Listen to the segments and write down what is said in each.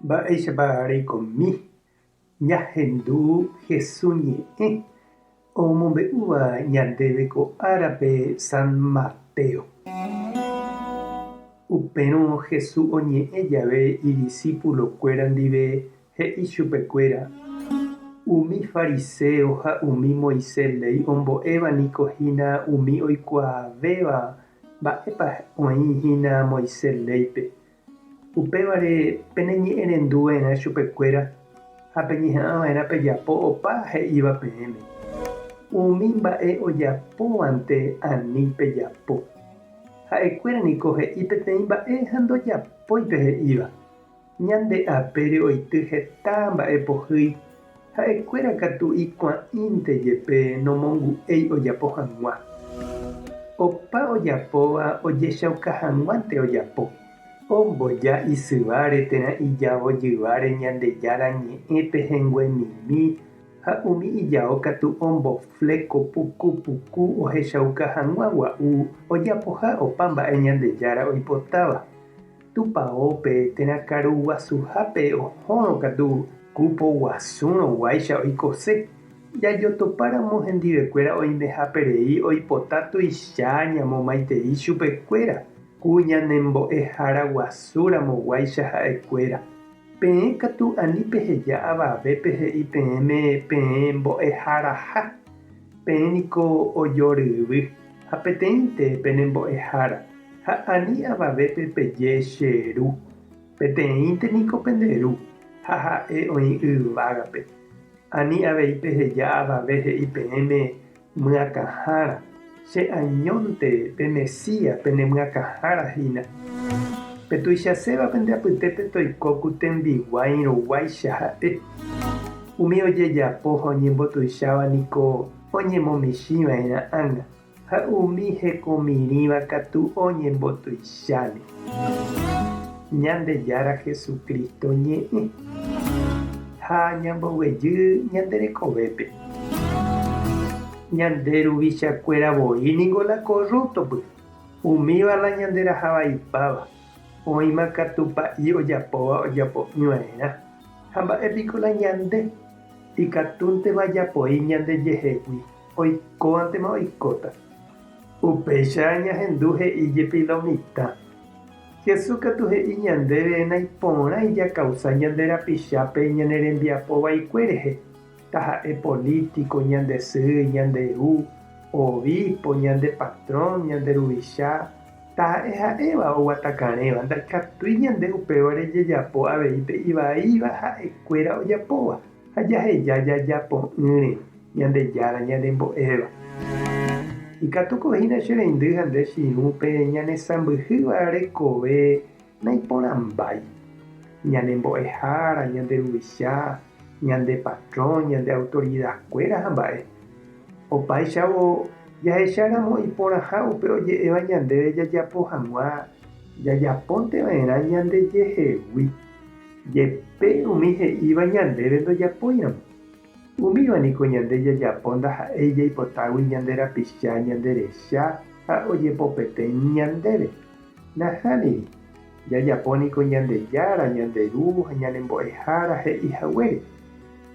Mba'éichapa reikomi ñahendu Hesu ñe'ẽ omombe'úva ñandéve ko árape San Mateo. Upérõ Hesu oñe'ẽ jave idisípulokuéra ndive he'i chupekuéra, Umi fariséo ha umi Moisés léi ombo'éva niko hína umi oikuaavéva mba'épa oĩ hína Moisés léipe. Upévare peneñe'ẽrenduva'erã chupekuéra ha peñeha'ãva'erã pejapo opa he'íva peẽme. Umi mba'e ojapóvante ani pejapo. Ha'ekuéra niko he'i peteĩ mba'e ha ndojapói pe he'íva. Ñande apére oity heta mba'e pohýi, ha'ekuéra katu ikuã'ínte jepe nomongu'éi ojapo hag̃ua. Opa ojapóva ojechauka hag̃uánte ojapo, omboja isyváre térã ijao jyváre Ñandejára ñe'ẽ pehẽnguemimi ha umi ijao katu ombofléko puku puku ohechauka hag̃ua gua'u ojapoha opa mba'e Ñandejára oipotáva. Tupaópe térã karu guasuhápe ohórõ katu ku poguasúrõ guáicha oikose, jajotopáramo hendivekuéra oimehápe rei oipota tuicha ñamomaitei chupekuéra, ku ñanembo'ehára guasúramo guáicha ha'ekuéra. Peẽ katu ani peheja avavépe he'i peẽme peẽ mbo'eharaha, peẽ niko ojoryvy ha peteĩnte penembo'ehára. Ha ani avavépe peje che ru, peteĩnte niko pende ru, ha ha'e oĩ yvágape. Ani avei peheja avave he'i peẽme myakãhára, che añónte pe Mesías pene myakãhára hína. Pe tuichaséva pende apytépe toiko ku tembiguái ruguáicha ha'e. Umi ojejapo ha oñembotuicháva niko oñemomichĩva'erã ág̃a. Ha umi hekomirĩva katu oñembotuicháne. Ñandejára Jesucristo ñe'ẽ. Ha ñamboguejy ñande rekovépe. Ñande ruvichakuéra voi ningo la korrúptopy, umíva la ñanderaha vaipáva, oĩma katu pa'i ojapóva ojapo'ỹva'erã. Ha mba'e piko la ñande, ikatúnteva japoi ñandejehegui. Oikóvantema oikóta. Upéicha ñahendu he'i jepi lo mitã. Jesús katu he'i ñandéve naiporãi jakausa ñande rapichápe ñane rembiapo vaikue rehe, taha'e político, ñande sy, ñande ru, obispo, ñande patrón, ñande ruvicha, taha'e ha'éva oguatakarẽva, ndaikatúi ñande upévare jajapo avei pe ivaíva ha'ekuéra ojapóva ha jaheja jajapo'ỹre Ñandejára ñanembo'éva. Ikatúko hína che reindy ha nde che irũ pe ñanesãmbyhýva rekove naiporãmbái. Ñanembo'ehára, ñande ruvicha, ñande patrón, ñande autoridad-kuéra ha mba'e. Opáichavo jahecháramo iporãha upe oje'éva ñandéve jajapo hag̃ua jajapónte va'erã ñandejehegui, jepe umi he'íva ñandéve ndojapóiramo. Umíva niko ñande jajapo ndaha'éi jaipotágui ñande rapicha ñande recha ha ojepopeteĩ ñandéve. Nahániri, jajapo niko Ñandejára, ñande Ru ha ñane Mbo'ehára he'i haguére,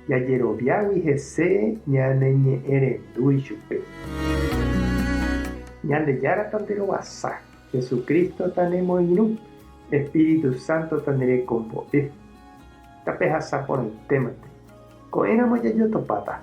jajeroviágui hese ñaneñe'ẽrendu ichupe. Ñandejára tanderovasa, Jesucristo tanemoirũ, Espíritu Santo tanerekombo'e. Tapehasa porãitémante. Ko'ẽramo jajotopáta.